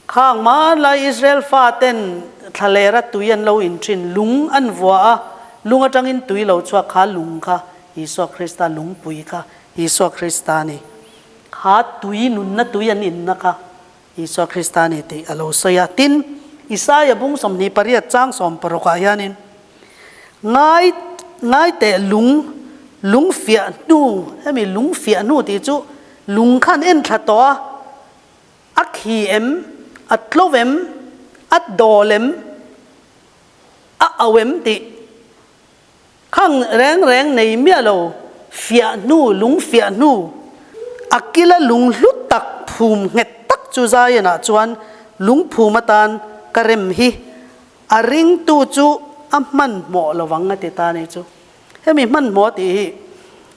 S2: Khang hmanlai Israel faten thlalera tui an lo in thin, lung an vua a, lung atangin tui lo chhuak kha lung kha Isua Krista lungpui kha Isua Krista a ni. Kha tui nunna tui an inna kha Isua Krista a ni tih a lo sawi a. Tin, Isaia bung 28 chang 60 ah hianin, Ngai ngai teh lung, lung fiah hnu, hemi lung fiah hnu tih chu lung khan en thla tawh a, A khi em? A tlo em? A dawl em? A au em tih khang reng reng nei miah lo, fiah hnu, lung fiah hnu, a kila lung hlu tak phum nghet tak chu Zion-ah chuan lungphum atan ka rem hi a ringtu chu a hmanhmawh lovang a ti ta ni chu. Hemi hmanhmawh tih hi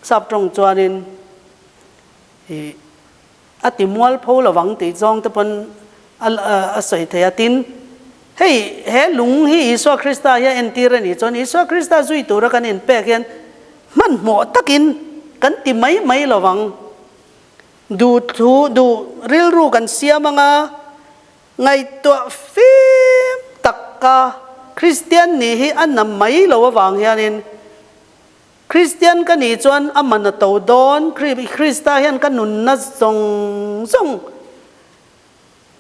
S2: sap tawng chuanin ih A ti mualpho lovang tih zawng te pawn a sawi thei a. Tin, hei he lung hi Isua Krista hi a entir a nih chuan Isua Krista zui tura kan inpek hian hmanhmawh takin kan ti mai mai lovang. Duh thu, duh rilru kan siam anga ngaihtuah fim taka Kristian nih hi a na mai lo avang hianin Kristian ka nih chuan a man a to dawn, Krista hian ka nunna zawng zawng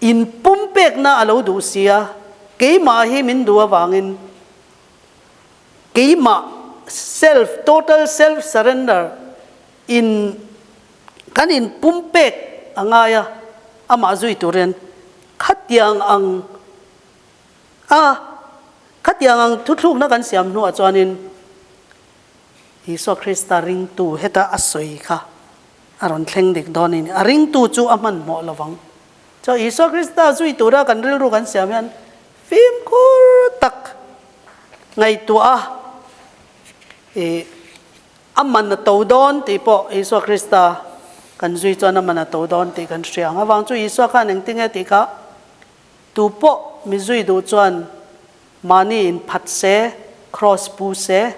S2: in pumpekna a lo duh si a, keimah hi min duh avangin keimah self, total self surrender in kan in pumpek a ngai a, amah zui turin khatiang ang A, khatiang ang thuthlukna kan siam hnuah chuanin Isua Krista ringtu heta a sawi kha a rawn thleng dik dawn a ni. A ringtu chu a hmanhmawh lo vang. Chuan Isua Krista zui tura kan rilru kan siam hian fimkhur tak ngaihtuah a, ih, a man a to dawn tih pawh Isua Krista kan zui chuan a man a to dawn tih kan hria ang. Avang chu Isua khan engtinge tih kha Tu pawh mi zui duh chuan mahni in phat se, cross pu se,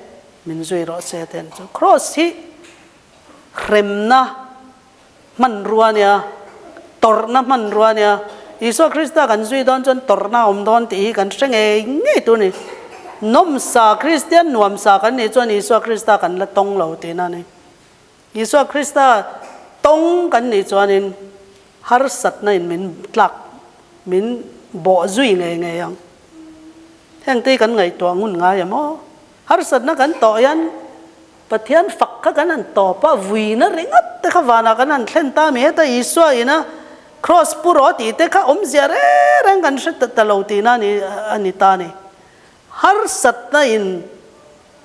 S2: min zui rawh se te an chu. Cross hi hremna hmanrua a nia, tawrhna hmanrua a nia. Isua Krista kan zui dawn chuan tawrhna a awm dawn tih hi kan hre ngei ngei tur a ni. Nawmsa, Kristian nuamsa kan nih chuan Isua Krista kan la tawng lo tihna a ni. Isua Krista tawng kan nih chuanin harsatna in min tlak, min bawh zui ngei ngei ang. Heng te hi kan ngaihtuah ngun ngai em aw? Harsatna kan tawh hian Pathian fak kha kan han tawp a, vuina ringawt te kha vanah kan han thlen ta a mi? Heta Isua ina Kraws pu rawh tih te kha awmzia reng reng kan hre ta lo tihna a ni ta a ni. Harsatna in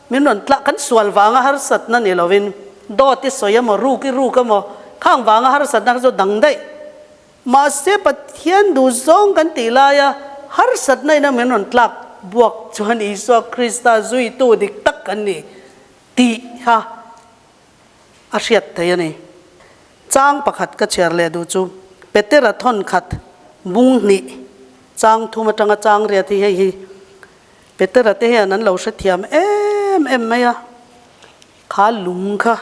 S2: Min rawn tlak kan sual vanga harsatna ni lovin dawt i sawi emaw ruk i ruk emaw khang vanga harsatna kha chu dang daih. Mahse Pathian duh zawng kan tih laia harsatna ina min rawn tlak buak chuan Isua Krista zuitu dik tak kan ni tih kha a hriat thei a ni. Chang pakhat ka chhiar leh duh chu Petera thawnkhat bung hnih chang thum atanga chang riat hi hei hi Petera te hian an lo hrethiam em em mai a, kha lung kha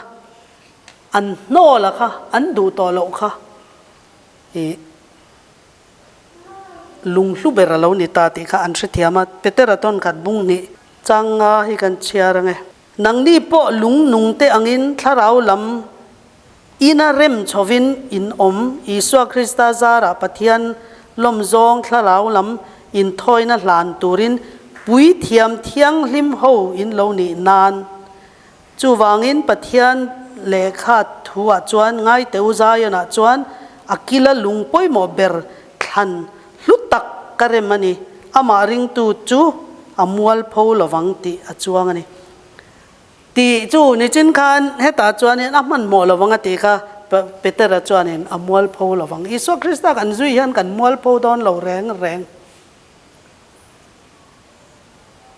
S2: an hnawl a kha, an duh tawh loh kha ih lung hlu ber a lo ni ta tih kha an hrethiam a. Petera tawn khat bung hnih chang nga hi kan chhiar ang e. Nangni pawh lung nung te angin thlarau lam ina rem chhovin in awm, Isua Krista zarah Pathian lawmzawng thlarau lam inthawina hlan turin puithiam thianghlim ho in lo nih nan. Chuvangin Pathian lehkha thuah chuan Ngaiteu Zion-ah chuan a kila lung pawimawh ber thlan hlu tak ka rem a ni, amah ringtu chu a mualpho lovang tih a chuang a ni. Tih chu nichin khan hetah chuanin a hmanhmawh lovang a tih kha Petera chuanin a mualpho lovang. Isua Krista kan zui hian kan mualpho dawn lo reng reng.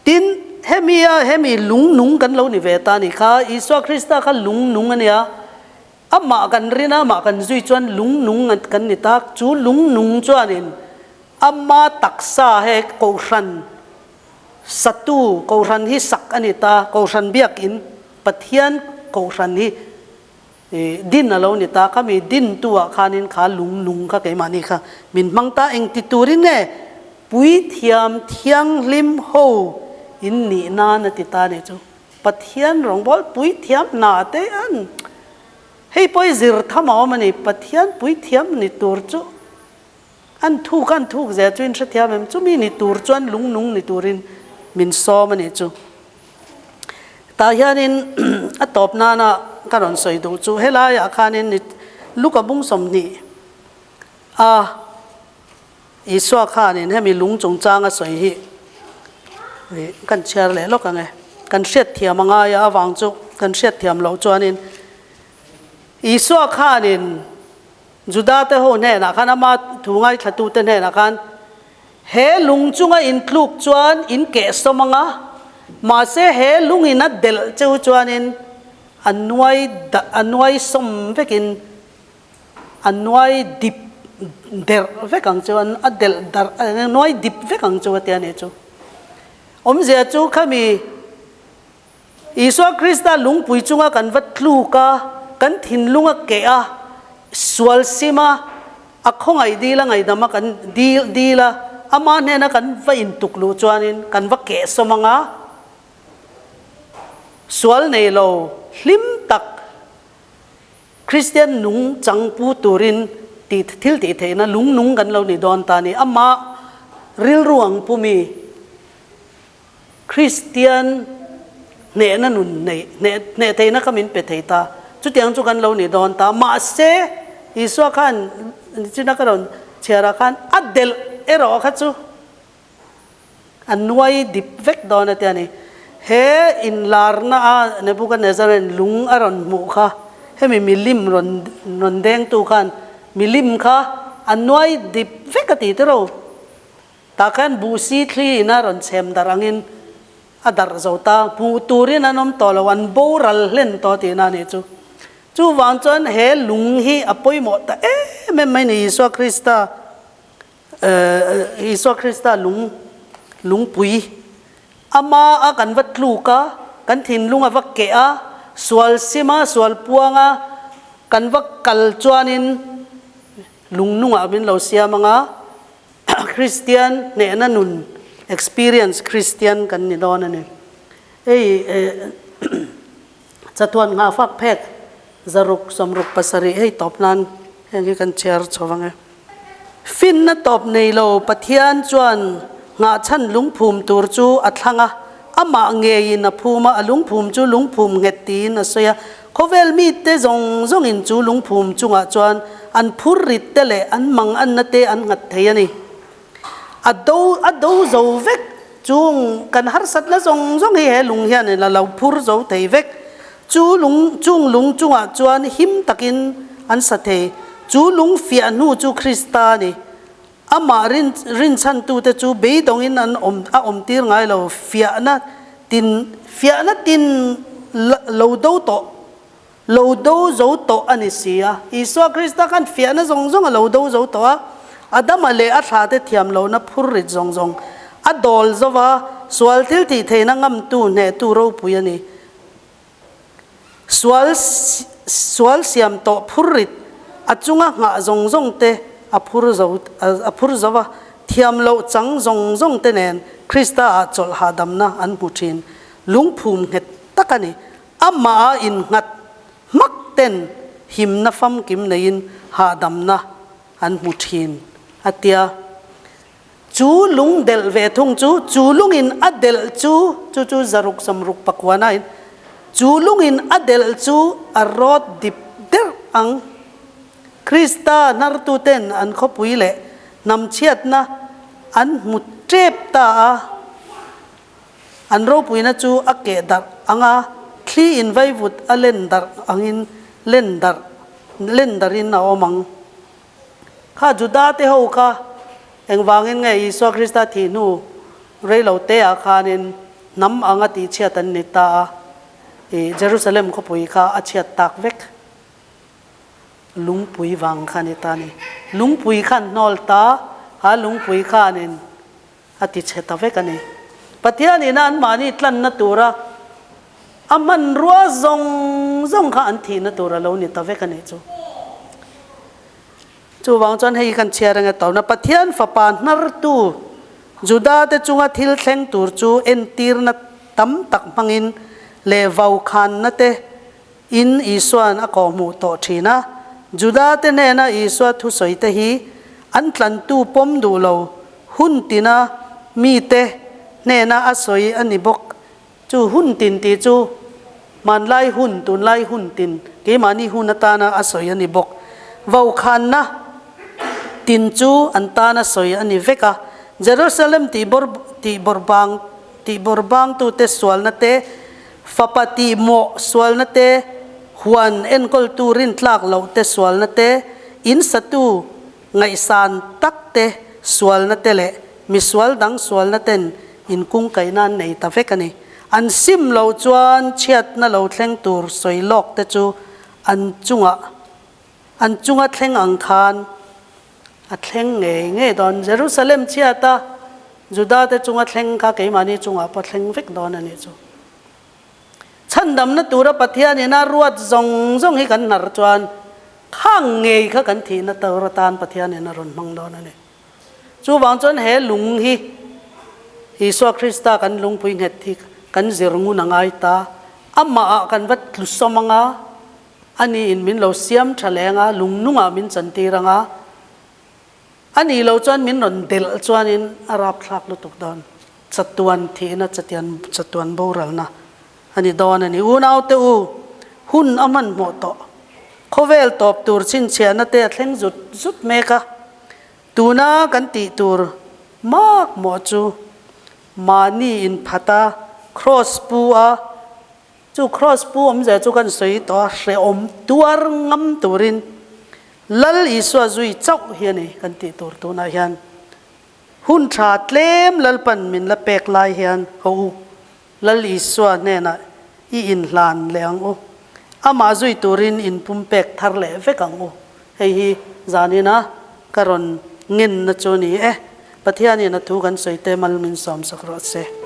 S2: Tin, hemi a hemi lung nung kan lo ni ve ta ni kha, Isua Krista kha lung nung a nia, Amah kan rin a, amah kan zui chuan lung nung kan ni tak. Chu lung nung chuanin ama taksa he Kohhran satu, Kohhran hi sak a ni ta, Kohhran biakin Pathian Kohhran hi. I din a lo ni ta, khami din tu ah khanin kha lung nung kha keimahni kha min hmang ta, engti turin nge Puithiam Thianghlim ho in nih nan a ti ta nih chu. Pathian rawngbâwl Puithiam hna te an hei pawh i zir tham a awm a ni, Pathian Puithiam ni tur chu an thuk an thuk zel chu in hrethiam em? Chumi ni tur chuan lung nung ni turin min sawm a nih chu. Tah hianin a tawp nana ka rawn sawi duh chu helaiah khanin Luka bung 20 a Isua khanin hemi lung chungchang a sawi hi kan chhiar leh lawk ang e. Kan hriatthiam a ngai a avang chu kan hriatthiam loh chuanin Isua khanin Juda te ho hnenah khan ama thu ngaithlatute hnenah khan He lung chunga in tluk chuan in keh sawm ang a, mahse he lungin a delh cheu chuanin a nuai a nuai sawm vekin a nuai dip derh vek ang chu, a delh darh a nuai dip vek ang chu a ti a nih chu. Awmzia chu khami Isua Krista lungpui chunga kan va tluk a, kan thinlung a keh a, sual sim a, a khawngaih dil a ngaihdam a kan dil dil a, ama hnena kan va intuk luh chuanin kan va keh sawm ang a, sual nei lo hlim tak Kristian nung chang pu turin tih thil tih theihna lung nung kan lo ni dawn ta a ni. Ama rilru ang pumi. Kristian hnehna nun neih, hneh, hneh theihna kha min pe thei ta. Chutiang chu kan lo ni dawn ta. Mahse, Isua khan nichina ka rawn chhiarah khan a delh erawh kha chu a nuai dip vek dawn a ti a ni. He inlarna a Nebuchadnezzar-in lung a rawn hmuh kha, hemi milim rawn, rawn dengtu khan milim kha a nuai dip vek a ti tiraw. Tah khan buhsi thli in a rawn chhem darh angin a darh zo ta, hmuh turin an awm tawh lo, an boral hlen tawh tihna a nih chu. Chuvang chuan he lung hi a pawimawh ta em em mai ni, Isua Krista, Isua Krista lung, lungpui ama a kan va tluk a, kan thinlung a va keh a, sual sim a, sual puang a kan va kal chuanin lung nungah min lo siam ang a, Kristian hnehna nun, experience Kristian kan ni dawn a ni. Hei chatuan nghahfak phek 600 67 hei tawp nan heng hi kan chhiar chho vang e. Finna tawp nei lo Pathian chuan nghahchhan lungphum tur chu a thlang a, amah ngeiin a phum a, a lungphum chu lungphum nghet tiin a sawi a. Khawvel mite zawng zawngin chu lungphum chungah chuan an phur rit te leh an mang anna te an nghat thei a ni. A do a do zo vek chung kan harsatna zawng zawng hi he lung hianin a lo phur zo thei vek. Chu lung chung lung chungah chuan him takin an sa thei. Chu lung fiah hnu chu Krista a ni. Amah rin rinchhantute chu beidawngin an awm a awmtir ngai lo. Fiahna tin fiahna tin lo do tawh lo do zo tawh a ni si a. Isua Krista khan fiahna zawng zawng a lo do zo tawh a, Adama leh a thlate thiam lohna phur rit zawng zawng a dawl zo va, sual thil tih theihna ngamtu hnehtu ropui a ni. Sual sual siam tawh phur rit a chunga nghah zawng zawng te a phur zo a phur zo va, thiam loh chang zawng zawng te nen Krista ah chawlh hahdamna an hmu thin. Lungphum nghet tak a ni. Amah a innghat hmak ten himna famkim neiin hahdamna an hmu thin, a tia. Chu lung delh ve thung chu, chu lungin a delh chu, chu chu 660 na in, chu lungin a delh chu a rawt dip derh ang. Krista hnartuten an khawpui leh hnamchhiatna an hmu tep ta a. An ropuina chu a keh darh ang a, thli in vaivut a len darh angin len darh len darhin a awm ang. Kha Juda te ho kha engvangin nge Isua Krista thih hnu rei lo te ah khanin hnam anga tihchhiat an ni ta a, i Jerusalem khawpui kha a chhiat tak vek lungpui vang kha a ni ta a ni. Lungpui khan hnawl ta, ha lungpui khanin A ti chhe ta vek a ni. Pathian ina anmahni tlanna tura a hmanrua zawng zawng kha an thihna tur a lo ni ta vek a nih chu. Chuvang chuan hei kan chhiar anga tawna Pathian Fapa hnartu Juda-te chunga thil thleng tur chu entirna tam tak hmangin leh vaukhanna te in Isua'n a kawhhmuh tawh thin a. Juda-te hnena Isua thusawi te hi an tlantu pawm duh lo hun tina mite hnena a sawi a ni bawk. Chu hun tin tih chu hmanlai hun, tunlai hun tin, keimahni hun atana a sawi a ni bawk. Vokhanna tin chu an tana sawi a ni vek a. Jerusalem tihbawr tihbawrbang tihbawrbangtute sualna te, fapa tihmawh sualna te, huan enkawltu rintlak loh te sualna te, in satu Ngaihsan tak te, sualna te leh misual dang sualna ten inkungkaihna an nei ta vek a ni. An sim loh chuan chhiatna lo thleng tur sawi lawk te chu an chungah an chunga thleng ang khan a thleng ngei ngei dawn. Jerusalem chhiata Juda te chunga thleng kha keimahni chungah pawh thleng vek dawn a nih chu. Chhandamna tura Pathianin a ruat zawng zawng hi kan hnar chuan khang ngei kha kan thihna tur atan Pathianin a rawn hmang dawn a ni. Chuvang chuan he lung hi Isua Krista kan lungpui nghet hi kan zir ngun a ngai ta. Amahah kan va tlusawm ang a, aniin min lo siam tha leng a, lung nungah min chantir ang a, A nih loh chuan min rawn delh chuanin a rapthlak lutuk dawn. Chatuan thihna, chatian chatuan boralna a ni dawn a ni. Unaute u, hun a hmanhmawh tawh. Khawvel tawp tur chhinchhiahna te a thleng zut zut mek a. Tuna kan tih tur makmawh chu mahni inphat a, kraws pu a, Chu Kraws pu awmzia chu kan sawi tawh a, hrehawm tuar ngam turin Lal Isua zui chauh hi a ni kan tih tur tunah hian. Hun tha tlem Lalpan min la pek lai hian haw u, Lal Isua hnenah i inhlan leh ang u, amah zui turin inpumpek thar leh vek ang u. Hei hi zanina ka rawn ngenna chu a ni e. Pathianin a thu kan sawi te mal min sawmsak rawh se.